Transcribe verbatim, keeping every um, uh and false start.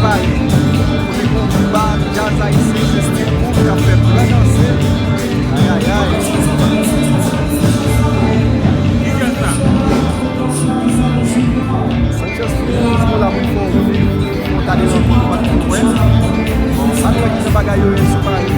Pale. Kote gon ba djaz ayisyen, se Steve Cook k ap fè pran danse. Ayayay. Sanchez Films, nou la pou n fè w viv. Fè w gade yon kou, ou pa t konn wè. Bon, sa nou wè ki jan bagay yo ye sou Paris.